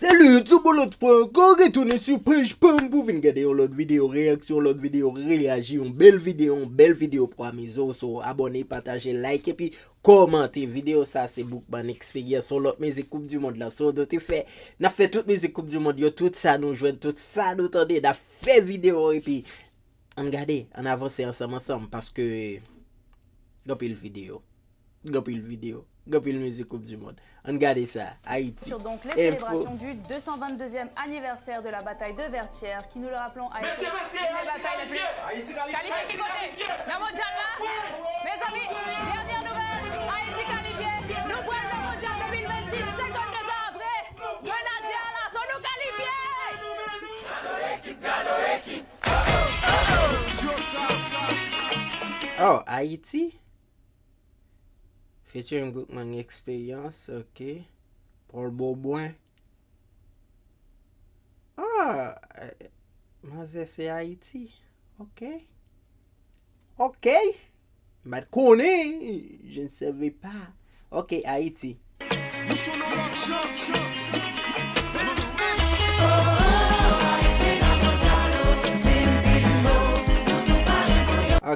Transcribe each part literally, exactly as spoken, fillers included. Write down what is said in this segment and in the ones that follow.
Salut, it's your boy Lotz Prank, ankò retounen sou paj pa m pou vin gade yon lòt videyo reyaksyon, yon lòt videyo reyaji, yon bèl videyo, yon bèl videyo pou amize w. So, abòne, pataje, like, epi kòmante. Videyo sa se Boukman Experience, yon lòt mizik Koup di Mond lan. So, nou te fè, n ap fè tout mizik Koup di Mond yo, tout sa nou jwenn, tout sa nou tande, n ap fè videyo, epi ann gade, ann avanse ansanm, ansanm, paske gen anpil videyo. Gen anpil videyo, gen anpil mizik Koup di Mond. Ann gade sa, Ayiti. Sur donc les célébrations du deux cent vingt-deuxième anniversaire de la bataille de Vertières, qui, nous le rappelons, a été une des batailles les plus... Ayiti kalifye! Kalifye ki kote? Nan mondyal la? Mezanmi, dènyè nouvèl, Ayiti kalifye. Nou pral nan mondyal de mil vennsis, senkannde zan apre. Grenadye Alaso, nou kalifye! Oh, Ayiti? Featuring Boukman Experience, ok. Paul Beaubrun. Ah, eh, manzè se Ayiti. Ok. Ok. M pa t konnen. Je ne savais pas. Ok, Ayiti. Nou se yon lòt jan.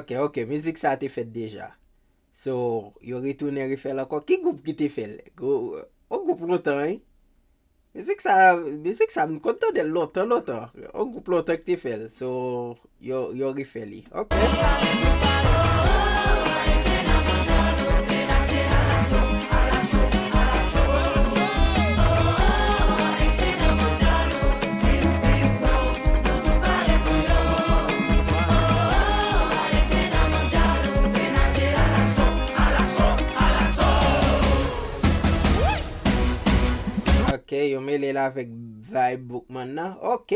Ok, ok, mizik sa te fèt deja. So, yo retounen refè l ankò. Ki gwoup ki te fè l? Gwo, yon gwoup lontan, wi. Mizik sa, mizik sa, m konn tande l lontan, lontan. Yon gwoup lontan ki te fè l. So, yo, yo refè li. Ok. Ok, yo mele l avèk vibe Boukman nan. Ok.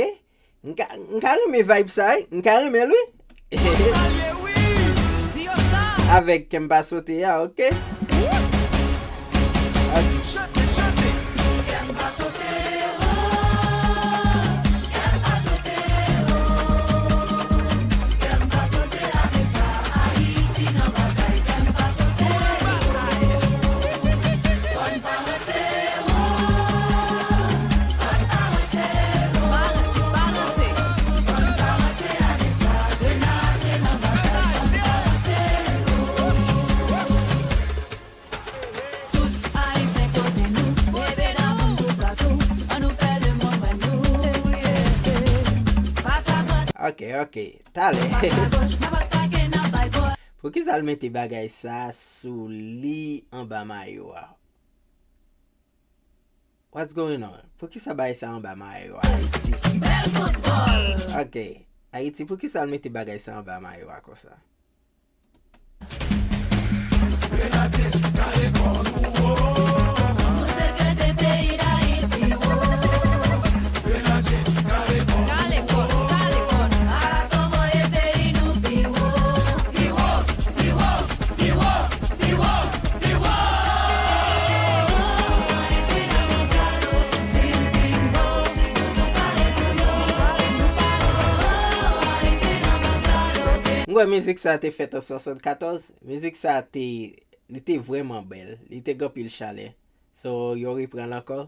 M ka, m ka renmen vibe sa, wi. M ka renmen l, wi. Avèk Kè m pa sote a, ok. Ok, ok. Talè. Poukisa l mete bagay sa sou li anba mayo a? What's going on? Poukisa bagay sa anba mayo a, Ayiti? Ok. Ayiti, poukisa l mete bagay sa anba mayo a konsa? M kwè mizik sa te fèt an swasannkatòz. Mizik sa te, li te vrèman bèl. Li te gen anpil chalè. So, yo reprann l ankò.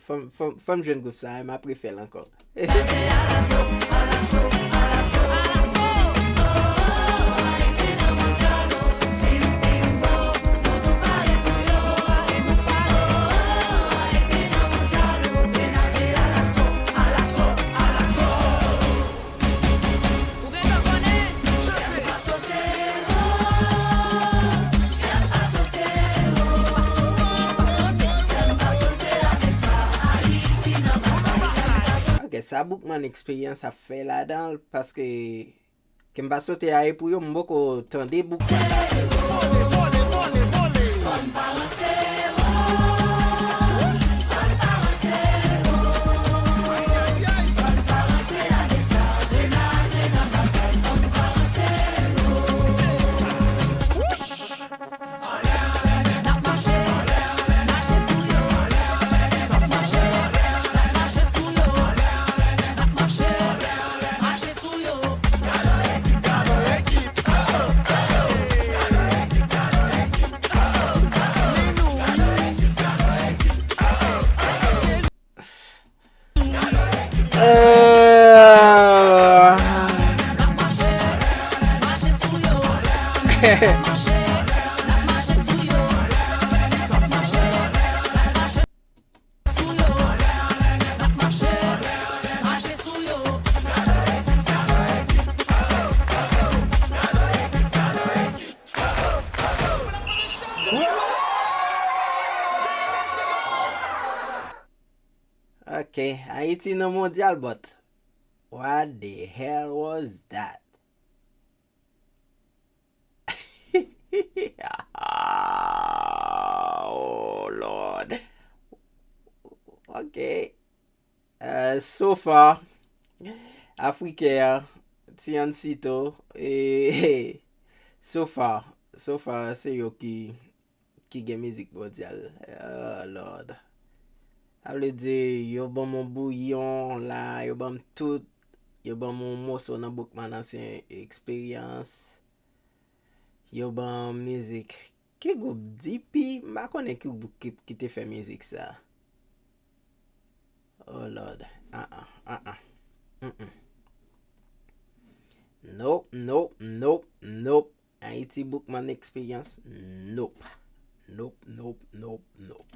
Fò m, fò m, fò m jwenn gwoup sa, m ap refè l ankò. Ou gen dwa konnen. Ok, sa Boukman Experience ap fè ladan l, paske Kè m pa sote a e pou yo, m poko tande Boukman la. Ok, Ayiti nan mondyal, but what the hell was that? Oh Lord. Ok. Uh, so far, African, Tiancito, e so far, so far se yo ki ki gen mizik mondyal. Oh Lord. Sa vle di yo ban m yon bouyon la, yo ban m tout, yo ban m yon moso nan bouk man ansyen eksperyans. Yo ban m mizik. Ki gwoup? D P? M pa konnen ki gwoup ki, ki te fè mizik sa. Oh Lord. Ah ah, ah ah. Mm-mm. Nope, nope, nope, nope. Haiti Boukman Experience, nope. Nope, nope, nope, nope.